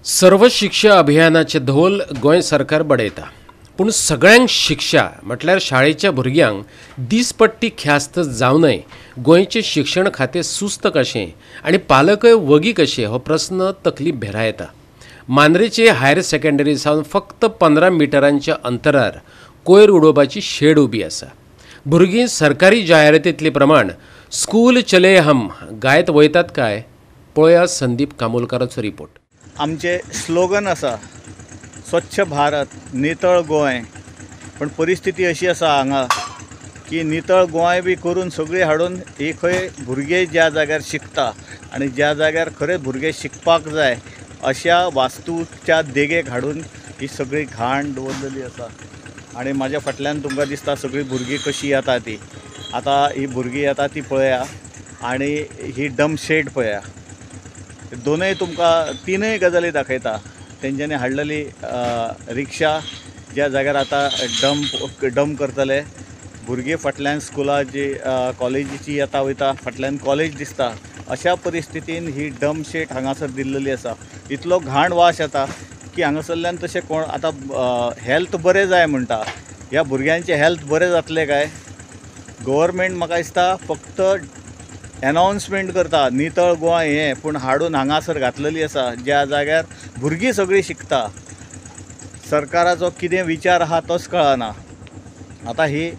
सर्व शिक्षा अभियानाचे धोल गोंय सरकार बडयता, पूण सगळ्यांक शिक्षा म्हटल्यार शाळेच्या भुरग्यांक दिसपट्टी ख्यास्त जावनय गोंयचें शिक्षण खातें सुस्त कशें आनी पालकय वगी कशे हो प्रस्न तकली भेरायता. मांद्रेचे हायर सेकंडरी सावन फक्त 15 मिटरांच्या अंतरार कोयर उडोवपाची शेड उबी आसा. भुरगीं सरकारी जायरातींतले प्रमाण स्कूल चले हम गायत वयतात काय पळया संदीप कामोलकाराचो रिपोर्ट. आमचे स्लोगन आसा स्वच्छ भारत नितळ गोंय, पण परिस्थिती अशी आसा हांगा की नितळ गोंय बी करून सगळी हाडून ही खंय भुरगे ज्या जाग्यार शिकता आनी ज्या जाग्यार खरें भुरगे शिकपाक जाय अशा वास्तूच्या देगेक हाडून ही सगळी घाण दवरलेली आसा. आनी म्हाज्या फाटल्यान तुमकां दिसता सगळीं भुरगीं कशीं येता ती. आतां ही भुरगीं येता ती पळया आनी ही डम्पशेड पळया, दोनय तुमकां तिनय गजाली दाखयता. तेंच्यांनी हाडलेली रिक्षा ज्या जाग्यार आतां डंप करतले, भुरगीं फाटल्यान स्कुलाची कॉलेजीची येता वयता, फाटल्यान कॉलेज दिसता. अशा परिस्थितीन ही डम्पशेड हांगासर दिल्लेली आसा. इतलो घाण वास येता की हांगासरल्यान तशें कोण आतां हेल्थ बरें जाय म्हणटा, ह्या भुरग्यांचें हेल्थ बरें जातलें काय? गव्हर्मेंट म्हाका दिसता फक्त एनावन्समेंट करता नितळ गोंय हें, पूण हाडून हांगासर घातलेली आसा ज्या जाग्यार भुरगीं सगळीं शिकता. सरकाराचो कितें विचार आहा तोच कळना. आतां ही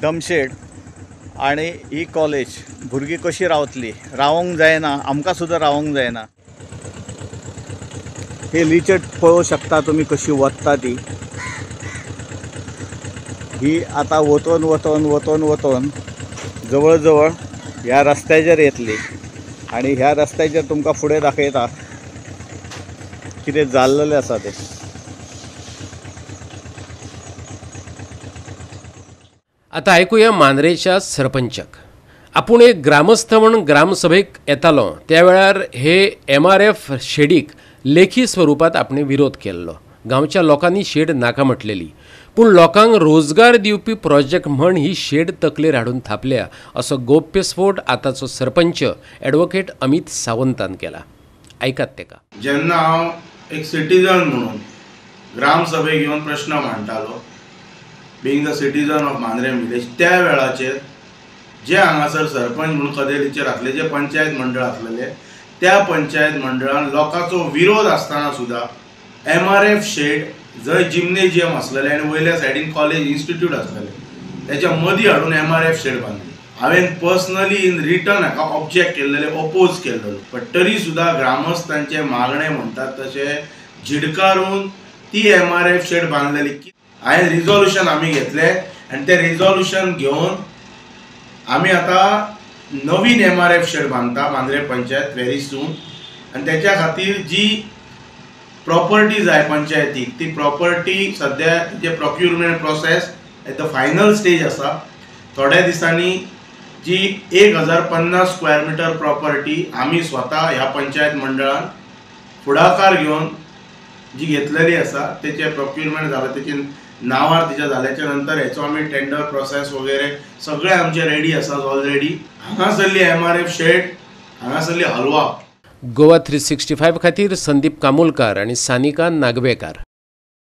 डम्पशेड आनी ही कॉलेज भुरगीं कशीं रावतलीं? रावोंक जायना, आमकां सुद्दां रावोंक जायना. ही लिचट पळोवंक शकता तुमी कशी वता ती. ही आतां वतोन वतोन वतोन वतोन जवळ जवळ ह्या रस्त्याचेर येतली आनी ह्या रस्त्याचेर तुमकां फुडें दाखयता कितें जाल्लेलें आसा तें. आतां आयकुया मांद्रेच्या सरपंचाक. आपूण एक ग्रामस्थ म्हूण ग्रामसभेक येतालो त्या वेळार हे MRF शेडीक लेखी स्वरुपात आपणे विरोध केल्लो. गांवच्या लोकांनी शेड नाका म्हटलेली, पूण लोकांक रोजगार दिवपी प्रोजेक्ट म्हण ही शेड तकलेर हाडून थापल्या असो गोप्यस्फोट आतांचो सरपंच एडवोकेट अमित सावंतान केला. आयकात तेका. जेन्ना हांव एक सिटीजन म्हणून ग्रामसभेक येवन प्रश्न मांडटालो, being the citizen of Mandrem village, त्या वेळाचेर जे हांगासर सरपंच म्हणून कदेलीचेर आसले, जे पंचायत मंडळ आसलेले, त्या पंचायत मंडळान लोकांचो विरोध आसतना सुद्दां MRF shade जंय जिम्नेजियम आसलेले आनी वयल्या सायडीन कॉलेज इन्स्टिट्यूट आसलेले त्याच्या मदीं हाडून MRF shade बांदली. हांवें पर्सनली इन रिटर्न हाका ऑब्जेक्ट केल्लेले, ओपोज केल्लेलो, बट तरी सुद्दां ग्रामस्थांचे मागणें म्हणटात तशें झिडकारून ती MRF shade बांदलेली. हांवें रिजोल्युशन आमी घेतलें आनी तें रिजोल्युशन घेवन आमी आतां नवीन MRF shade बांदता मांद्रे पंचायत व्हेरी सून. आनी तेच्या खातीर जी प्रॉपर्टी जाय पंचायतीक ती प्रॉपर्टी सद्या तिचे procurement process at the final stage आसा. थोड्या दिसांनी जी 1050 स्क्वेअर मिटर प्रॉपर्टी आमी स्वता ह्या पंचायत मंडळान फुडाकार घेवन जी घेतलेली आसा तेचे प्रोक्युरमेंट जालें, तेचे नांवार तिच्या जाल्याच्या नंतर हेचो आमी टेंडर प्रोसेस वगैरे सगळें आमचें रेडी आसा ऑलरेडी. हांगासरली MRF shade हांगासरली हलवा. गोवा 365 खातीर संदीप कामोलकार आनी सानिका नागवेकार.